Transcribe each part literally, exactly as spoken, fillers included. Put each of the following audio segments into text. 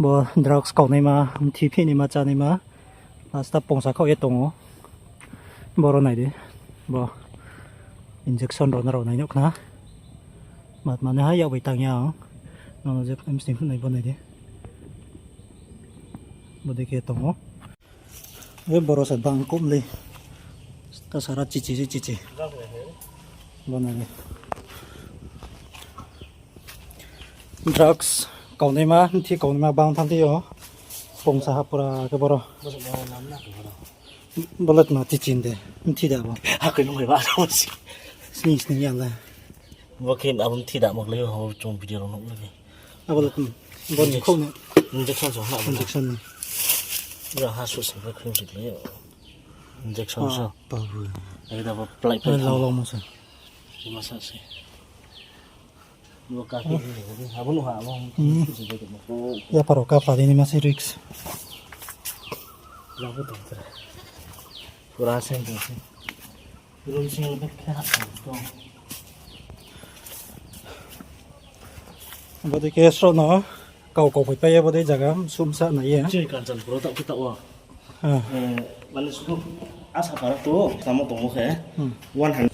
Bo drugs kaunaima, mthi phihnaima, chánaima, asta pongsa khaoh ye tong ou. Boro nai di. Bo injection rao nrao nai nuh khna. Matma ni ha yak bai tang ya ang. Nono je msing nai bo nai di. Bodei khe tong ou. E boro se bang kum le. Ta sara chichi se chichi. Bo nai di. Drugs kaunaima, mthi kaunaima bang thanng thing yo. Pongsa ha pura khe boro. Bo le tma chichi de, mthi da bo. Hakoi nung bai ba si. Sning sning ya le. Bo khe abo mthi da mo le ho chung video rao nuh le. Abo le tma. Bo ni khouh ni. Injection so na bo. Injection ni. Bura ha su se ba khring se le. Injection so. Pa bu. Ai da bo plai plai. Lau lau mo se. Masa se. Bo ka khe ni, abo nuh ha, abo. Hmm. Ya paro ka pla di ni ma se risk. Pura se. Room sing yo khe ha tong. Bodei khe sro no kau kau phaipai ye bodei zaga sumsa nai ye. Chini Kanchanpur wo taoh khe taoh wo. Ah. Eh, mane sudu asa para to samo tongmo khe. Hmm. One hundred.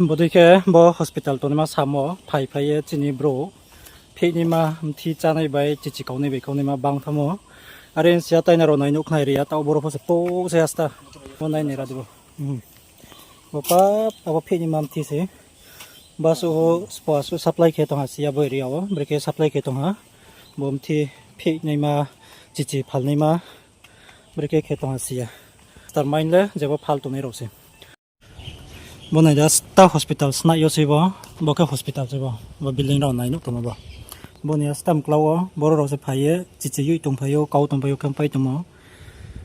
Bodei khe bo hospital tongnaima samo phaiphai ye chini brouh. Phihnaima, mthi chánai bai, chichi kaunai bai kaunaima bang thanngmo. Are siya taina rao nai nuh khnai ri ya, taoh boro pho se pou se asta. Bo nai nai ra di bo. Hmm. Bo pap, abo phihnaima mthi se. Basu ho, spo asu supply khe tong ha siya bo area wo, brekhe supply khe tong ha. Bo mthi phihnaima, chichi phalnaima, brekhe khe tong ha siya. Mastermind le, jebo phal tongnai rao se. Bo nai da sta hospital snai yo se bo, bo khe hospital se bo, bo building rao nai nuh tongmo bo. Bo ni sta mklau wo, boro rao se phai ye, chichi yoi tongphai ou, kau tongphai ou, khe pai tongmo.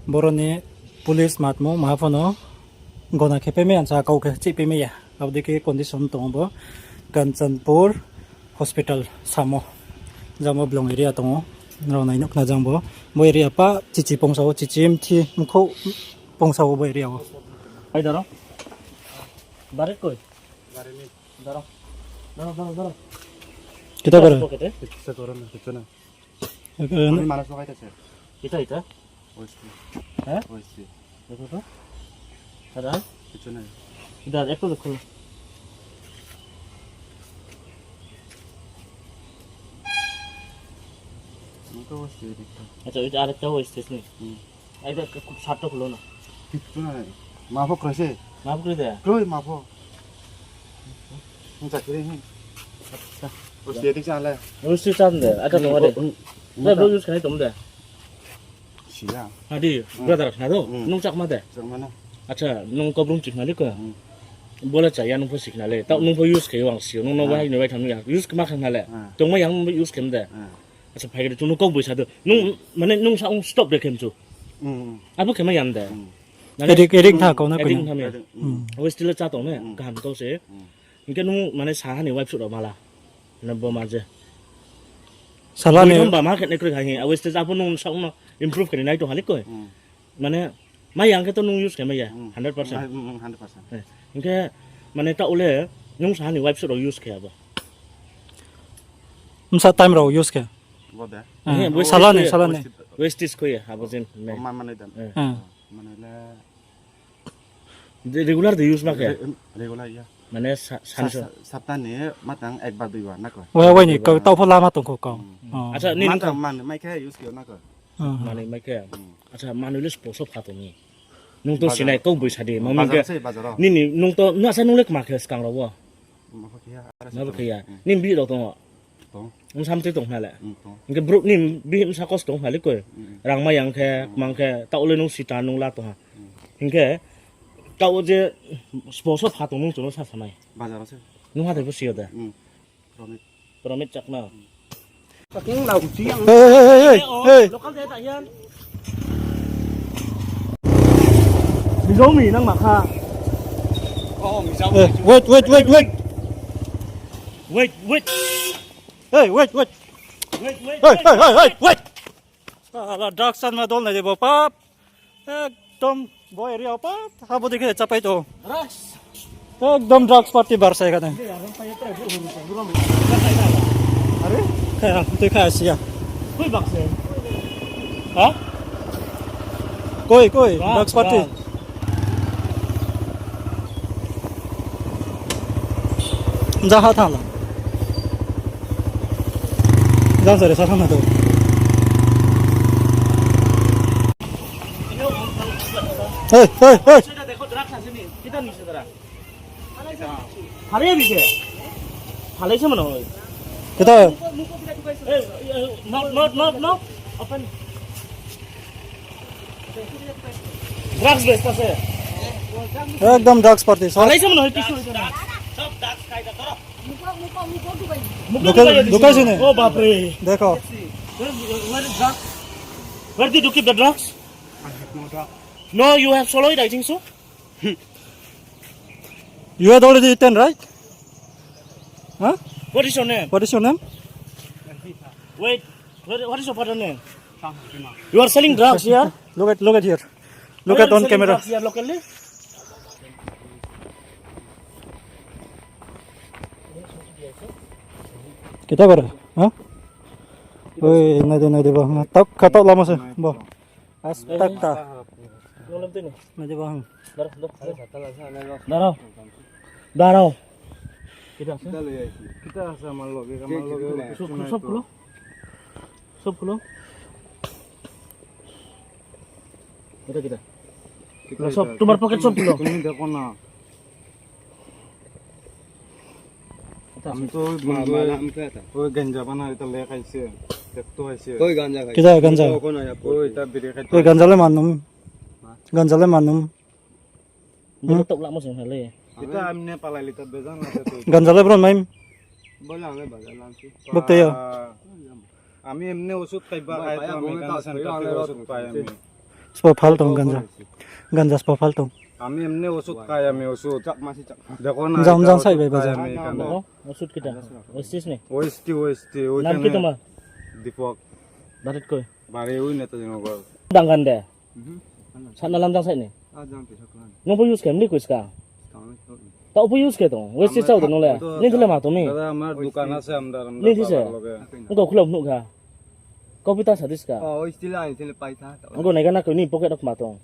Boro ni police matmo, maha pho no, gona khe paimai ya, sa kau khe chih paimai ya. Abo dei khe condition tong ou bo, Kanchanpur hospital samo. Jang bo Blong area tong ou, rao nai nuh khna jang bo. Bo area pa chichi pongsa wo, chichi mthi mkhouh pongsa wo bo area wo. Ai daro. Bare koi. Daro. Daro, daro, daro. Kita bare? Pocket e? Kita daro na, kita na. Ini mana suka itu, sir? Kita, kita. Oishi. Hah? Oishi. Itu tuh. Ada? Itu na. Kita, itu tuh. Itu oishi, itu. Acha, itu ada tahu oishi ni. Hmm. Ai, ita shirt to khulo na. Kichu nai. Ma pho kroi se. Ma pho kroi de? Kroi ma pho. Nung chakri hi. Acha. Oishi de chale. Oishi chan de. Acha, nung ade. Nung bro use khanai tong de. Siya. Adi, brother khna do. Hmm. Nung chakma de? Chakma na. Acha, nung kau brung chikna le ko. Hmm. Bo le chaya nung pho sikna le. Tao nung pho use khe wang si. Nung no bahai no bai tham ya. Use kma khna le. Hmm. Tongma yang use khem de. Hmm. Acha, phai khe chung no kau boi sa do. Nung, mane nung sa ong stop de khem chu. Hmm. Abo khe ma yan de. Hmm. Mane, addict, addict tha kau na kau na. Addict tha mi. Hmm. Abo still cha tong ne, hmm, kaham kau se. Hmm. Hingkhe nung mane saha ni wife suh rao mala. Na bo ma je. Sala ni. Boi thom ba ma khe ne kroi kha hi. Abo stage abo nung sa ong no improve khe ni nai tong hali koi. Hmm. Mane, ma yang khe to nung use khe ma ya, hmm, hundred percent. Hmm, hmm, hundred percent. Eh, hingkhe, mane, taoh le, nung saha ni wife suh rao use khe abo. Msa time rao use khe. Bo de? Eh, eh, bo sala ni, sala ni. Wastage kho ya, abo jin. Oh, ma, mane dan. Eh. Eh. Mane le. De, regular de use ma khe? Re-, regular ya. Mane sa-, sa-, sanso. Sa-, sapta ni matang ekbar duibar na kho. Wai, wai ni, duibar. Kau, taoh pho lama tong kho kau. Hmm. Oh. Acha, ni matang man, mai khe use khe na kho. Hmm. Mane mai khe. Hmm. Acha, mane le spo so pha tong ni. Nung to bazar. Sinai kau boi sa di. Bazar se, bazar. Nini, nung to, na sa nung le kma khe skang rao wo. Ma pho khe ya, ara se. Ma pho khe ya. Hmm. Nini bihih rao tong ou? Tong. Nung samtui tong hna le? Hmm, tong. Hingkhe brouh ni bihih bsa kosto tong hna le koi? Hmm. Rang ma yang khe, hmm, mang khe, taoh le nung sita nung la tong ha. Hmm. Hingkhe, taoh je spo so pha tong nung chung no sa samai. Bazar se. Nung hathai pho si yo de? Hmm. Promit. Promit Chakma. Fucking loud, siang. Hey, hey, hey, hey, hey. Local de ta yan. Mizo mi nang ma kha. Oh, Mizo. Hey, wait, wait, wait, wait. Wait, wait. Hey, wait, wait. Wait, wait, hey, wait, hey, hey, hey, wait. Sala drugs chan ma dol nai de bo pap. Ekdom bo area pa, ha bo dikhe chapai to. Drugs. Ekdom drugs party bar sai kha de. Are? Kha, tui kha siya. Koi bakse? Ha? Koi, koi, drugs party. Jaha thang la. Jang sare sa thang na to. Hey, hey, hey. Phalai se mano. Kita. Not, not, not, not. Open. Drugs besta se. Ekdom drugs party. Phalai se mano. Local, local sini. Oh, bapre. Dekho. Where, where is drugs? Where did you keep the drugs? I have no drugs. No, you have swallowed, I think so. You had already eaten, right? Huh? What is your name? What is your name? Wait, what, what is your father name? You are selling drugs here? Look at, look at here. Look at on camera. Here locally? Kita kore, ha? Oi, nai de, nai de, bo. Tap, khatok lama se, bo. As tak ta. Nai de, bo. Daro. Daro. Daro. Kita asa. Kita asa, mal loge, mal loge. Sob khulo. Sob khulo. Kita, kita. Sob, tomar pocket sob khulo. Tumi dekho na. আমি তো ওই বন্ধু, ওই গাঞ্জা বানা, এটা লে খাইছে, দেখতো খাইছে। ওই গাঞ্জা খাইছে। কিতা গাঞ্জা? ওই এটা বিড়ি খাইতো। ওই গাঞ্জা লে মানুম। গাঞ্জা লে মানুম। Bini tok lamo se hale. Kita amne palai lita bejan lata tu. Gañja le bro maim. Bole ang le bazar lamsi. Bukte yo. Ami emne osud khaiba, ai to ami kana center theke osud pai ami. Spo phal tong ganja. Ganja spo phal tong. Ami emne osud khai ami osud. Chak masi chak. Dekho na. Jam jam sai bai bazar. Osud kita. Westies ni. Westies, westies. Nam ki toma? Deepak. Barit koi? Bari ui neta jino gor. Danggan de. Sana lamjang sai ni. Nung pho use khe mli koi ska. Tao pho use khe tong. Waste chao de nung le. Nini thile ma tong mi. দাদা, আমার দোকান আছে, আমরা, আমরা, nini thise. Nung kau khulo phnuh kha. Kau pita sa diska. Nung kau nai gana kau ni pocket rok ma tong.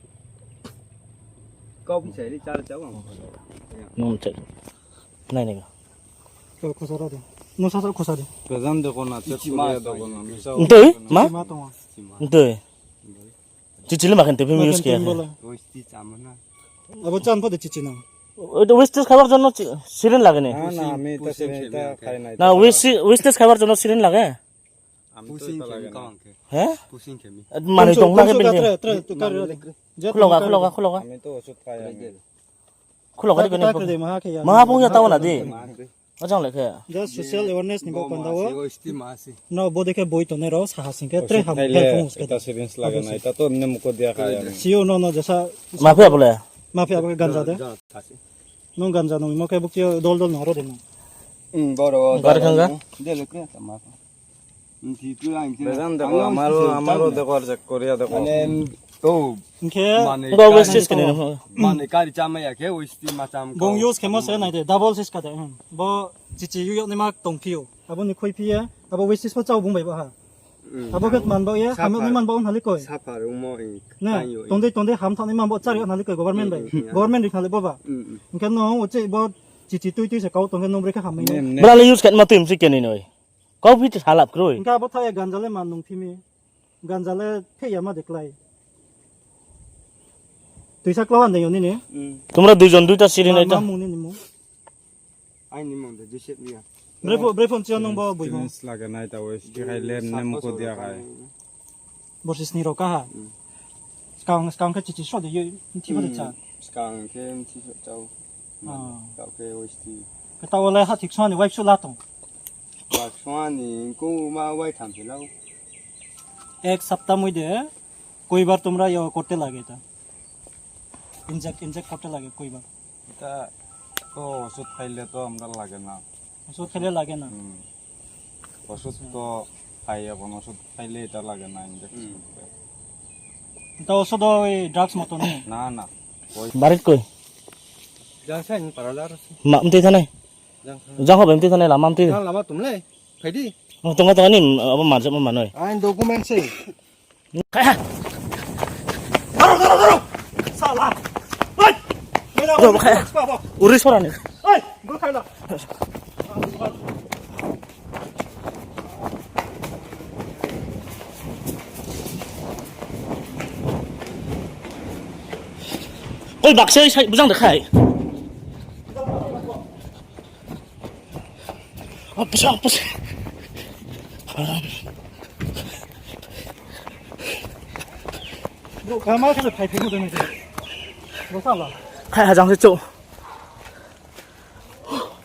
Kau pisa ni char chao. Nung check. Nai nai ga. Kau khosa ra de. Nung sa sa khosa de. Gajang de kona, check kore de kona. Ntoi, ma? Ma tong. Ntoi. Chichi le ma khe tei phim use khe. Abo chan pho de chichi nang. ওই তো ওয়েস্টেজ খাবার জন্য সি-, সিরিন লাগে নি? না, না, আমি এটা সিরিন, এটা খাই না, এটা না, খাই না। ওয়েস্টে-, ওয়েস্টেজ খাবার জন্য সিরিন লাগে? আমি তো এটা লাগে না। হ্যাঁ? মানে তো লাগে বিল। খুলো গা, খুলো গা, খুলো গা। আমি তো ওষুধ খাই আমি। খুলো গা, খুলো গা। মা বং ya tao na di. Ajang le khe. Just social awareness ni bo panda wo. No, bo de khe boi tongnai rao saha sing khe tre ham help phung uske. এটা সিরিঞ্জ লাগে না, এটা তো এমনি মুখে দেওয়া খায় আমি। Sio no no jesa. Ma phi abo le? Ma phi abo khe ganja de. Nung ganja nung mo khe bukti dol dol no ro de nung. Bar khang ga? Amaro, amaro dekho, আর check koriya dekho. Hing khe bo waste khe ni. Bong use khemo se nai de, double sis ka de. Bo chichi yu yag naima tong phi ou. Abo ni khui phi ye, abo waste pho chao bung bai bo ha. Abo khe man bao ye, ham yag nai man bao hna le koi. Tong dei, tong dei, ham thag nai man bao chari yag hna le koi, government bai. Government ri hna le bo ba. Hing khe no, uchih bo chichi tui tui se kau tong khe nung brekhe ham nai. Bra le use khe ma tui msi khe ni noi. Kau phi te salap kroi. Hing khe abo thag ye ganja le man nung phi mi. Ganja le pheh ya ma de klái. Tuisa klau han de yo nini? তোমরা দুইজন দুইটা সিরিন এটা. Ma mung nini mung? Aini mung de Joseph Ria. Brepho, brepho nchia nung bo bui mung. Sirinj laga nai ta waste khai le ne muko dia khai. Borsi sni rao ka ha. Skang, skang khe chichi sro de yo, nthi bo de cha. Skang khe nthi sro chao. Tao khe waste. Khe tao le ha thik soni wife su la tong. Wife soni ko ma wai tham se lau. এক সপ্তাহ মধ্যে কয়বার তোমরা ইয়ে করতে লাগে এটা? Inject, inject করতে লাগে কয়বার? এটা তো ওষুধ খাইলে তো আমরা লাগে না। ওষুধ খাইলে লাগে না? হুম। ওষুধ তো খাই এখন, ওষুধ খাইলে এটা লাগে না, ইনজেকশন করতে। এটা ওষুধ ওই ড্রাগস মতো নেই? না, না। Barit koi? Jang sa ni para lar. Ma mtui thanai. Jang ho bai mtui thanai lama mtui. Jang lama tum le. Phai di. Tongo, tongo, ni abo manjak ma manoi. Ain document se. Kaya. Daro, daro, daro. Sala. Oi. Daro, kaya. Uri sora ni. Oi, go kaya. Koi bakse sai bujang de khai. Apa sih, apa sih? Haram. Bro, kamar kan phai phai mo dong. Bro, sala. Khai hajang se chou.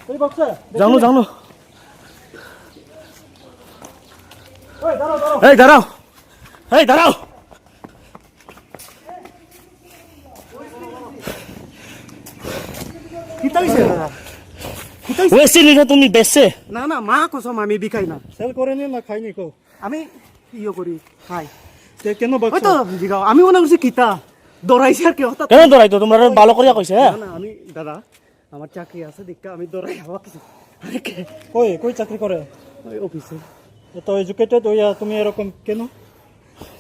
Oi, bakse. Jangno, jangno. Oi, darao, darao. Hei, darao. Hei, darao. Kitai se, dada. Kitai se. Waste ni kha tumi best se. Na, na, ma kosom ami bikai na. Sell kore ni na khai ni ko? Ami iyo kori, khai. Te keno bakso? Oi to, jigao, ami mone korsi kita. Dorai se ar ki hotat. Keno dorai to, tomra balo koriya koise, he? Na, na, ami, dada. Amar chakri ase, dikka ami dorai haba kise. Koi, koi chakri kore? Oi, office e. এত educated হইয়া তুমি এরকম কেন?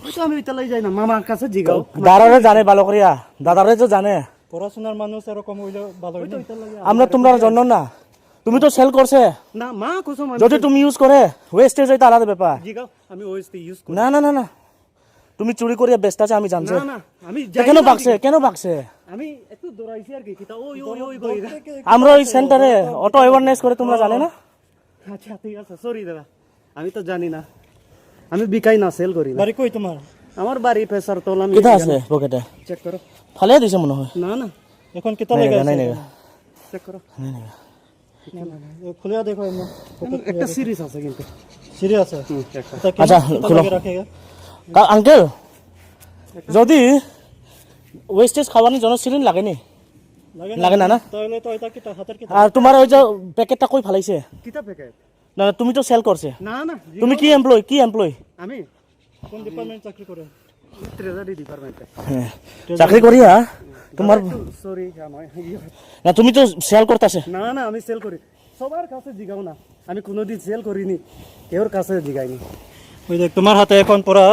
Oi to ami oitalai jai na, mama kase jigao. দাদারে জানে ভালো করিয়া, দাদারে তো জানে। পড়াশোনার মানুষ এরকম হইলে ভালো হইনি? Oi to oitalai jai. আমরা তোমরার জন্য না, তুমি তো সেল করছে। Na, ma kosom ami যদি তুমি ইউজ করে, ওয়েস্টেজ, এটা আলাদা ব্যাপার। Jigao, ami waste use kori. না, না, না, না। তুমি চুরি করিয়া বেচতে আছে, আমি জানছি। না, না, আমি তো জানি কেন না ভাগছে? আমি। কেন ভাগছে? আমি একটু দৌড়াইছি আর কি, কিতা, ওই, ওই, ওই, ওই। আমরা ওই সেন্টারে অটো অ্যাওয়ারনেস করে, তোমরা জানো না? আচ্ছা, ঠিক আছে, সরি দাদা, আমি তো জানি না। আমি বিকাই না, সেল করি না। বাড়ি কই তোমার? আমার বাড়ি পেশারতলা। আমি কিতা জানি। আছে পকেটে? চেক করো। ফালিয়া দিছে মনে হয়। না, না। এখন কিতা নাই, লেখা নাই, আছে নাই, এখানে? নাই। চেক করো। নাই, নাই। না, না, না, খুলিয়া দেখো এমনি। পকেট খুলিয়া একটা দেখো। সিরিজ আছে কিন্তু। সিরিজ আছে? হুম, একটা। এটা কেন? আচ্ছা, কিতা খুলো। লাগে রাখে? কা-, আঙ্কেল, একটা যদি ওয়েস্টেজ খাওয়ানোর জন্য সিরিঞ্জ লাগে নি? লাগে না। লাগে না, না? তাহলে তো এটা কিতা, হাতের কিতা? আর তোমার ওই যে প্যাকেটটা কই ফালাইছে? কিতা প্যাকেট? না, না, তুমি তো সেল করছে। না, না, তুমি কি এমপ্লয়? কি এমপ্লয়? আমি? কোন ডিপার্টমেন্ট চাকরি করে? ট্রেজারি ডিপার্টমেন্টে। হ্যাঁ। চাকরি করিয়া তোমার দাদা, একটু সরি, আমার ইয়ে। না, তুমি তো সেল করতাছে। না, না, আমি সেল করি। সবার কাছে জিগাও না। আমি কোনোদিন সেল করিনি। কেউর কাছে জিগাইনি। ওই দেখ, তোমার হাতে এখন পুরা,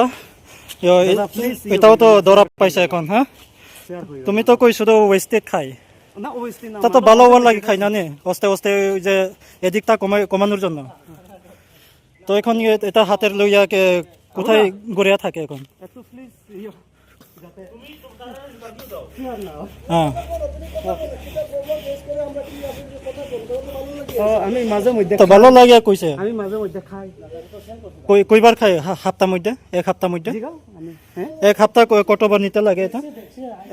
ইয়ো, দাদা, প্লিজ, ইয়ে, এটাও তো ধরা পাইছে এখন, হ্যাঁ? শেয়ার করি দাও। তুমি তো কইছো তো ওয়েস্টেজ খাই। না, ওয়েস্টেজ না, তা তো ভালো হওয়ার লাগে খাই না নে। আস্তে আস্তে ওই যে এদিকটা কমে-, কমানোর জন্য। তো এখন ইয়ে, এটা হাতের লইয়া কে কোথায় গড়িয়া থাকে এখন? একটু প্লিজ, ইয়ে, যাতে। হ্যাঁ। ও, আমি মাঝে মধ্যে তো খাই। ভালো লাগে কইছে। আমি মাঝে মধ্যে খাই। কই, কইবার খাই? হা-, হাপ্তার মধ্যে? এক হাপ্তার মধ্যে? জি গো, আমি, হ্যাঁ? এক হাপ্তা ক-, কতবার নিতে লাগে এটা?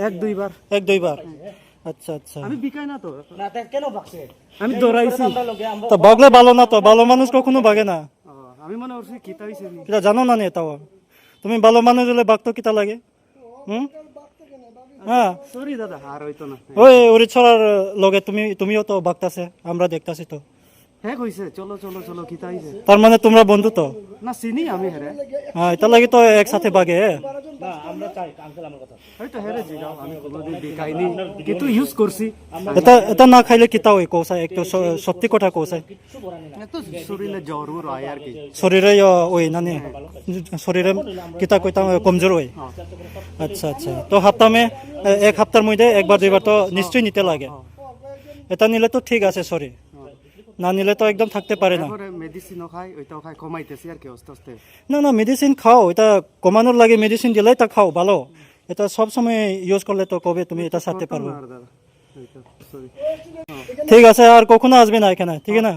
এক দুইবার। এক দুইবার? আচ্ছা, আচ্ছা। আমি বিকাই না তো। না, তা কেন ভাগছে? আমি ডরাইছি। তো ভাগলে ভালো না তো, ভালো মানুষ কখনো ভাগে না। ও, আমি মনে করছি কিতা হইছে নি। কিতা জানো না নি এটাও? তুমি ভালো মানুষ হলে ভাগতো কিতা লাগে? হুম? হ্যাঁ। সরি দাদা, আর হইতো না। ওই, ওরে ছড়ার লগে তুমি, তুমিও তো ভাগতাছে, আমরা দেখতাছি তো। হ্যাঁ, কইছে, "চলো, চলো, চলো, কিতা হইছে?" তার মানে তোমরা বন্ধু তো? না, চিনি আমি হেরে। হ্যাঁ, এটা লাগে তো একসাথে ভাগে। না, আমরা চাই, আঙ্কেল, আমার কথা। হয়তো হেরে জিগাও, আমি কোনোদিন বিকাইনি, কিন্তু ইউজ করছি। এটা, এটা না খাইলে কিতা হয়, কও চাই, একটু স-, সত্যি কথা কও চাই। এত শরীরে জ্বর উর হয় আর কি। শরীরে ইয়া ওই নানি, শরীরে কিতা কইতাম, কমজোর ওই। হ্যাঁ। আচ্ছা, আচ্ছা। তো হাপ্তা মে, এ, এক হাপ্তার মধ্যে একবার দুইবার তো নিশ্চয়ই নিতে লাগে। হ্যাঁ। এটা নিলে তো ঠিক আছে শরীর। হ্যাঁ। না নিলে তো একদম থাকতে পারে না। এরপরে মেডিসিনও খাই, ওইটাও খাই, কমাইতেছি আর কি আস্তে আস্তে। না, না, মেডিসিন খাও, এটা কমানোর লাগে মেডিসিন দিলে এটা খাও, ভালো। এটা সব সময় ইউজ করলে তো কবে তুমি এটা একটু ছাড়তে পারবে? না আর দাদা। ঠিক আছে, আর কখনো আসবে না এখানে, ঠিক না?